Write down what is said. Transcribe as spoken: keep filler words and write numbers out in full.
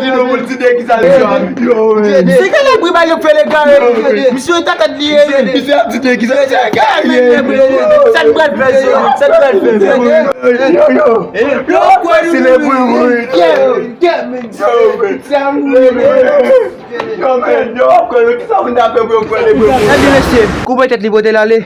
di nou pou l di de ki sa l di a. Yo, men. Se kalabri ba yo fè le kare. Misye yon tatat li ye. Misye ap di de ki sa l di a. Sa n pral fè, sa n pral fè. Yo, yo. Yo, kwè nou. Se le bruit, bruit. Yo, men. Yo, men. Yo, men. Yo, kwè nou. Ki sa moun ta fè pou yo kwè le bruit, bruit? Ebyen, mesye, koupe tèt li, pote l ale.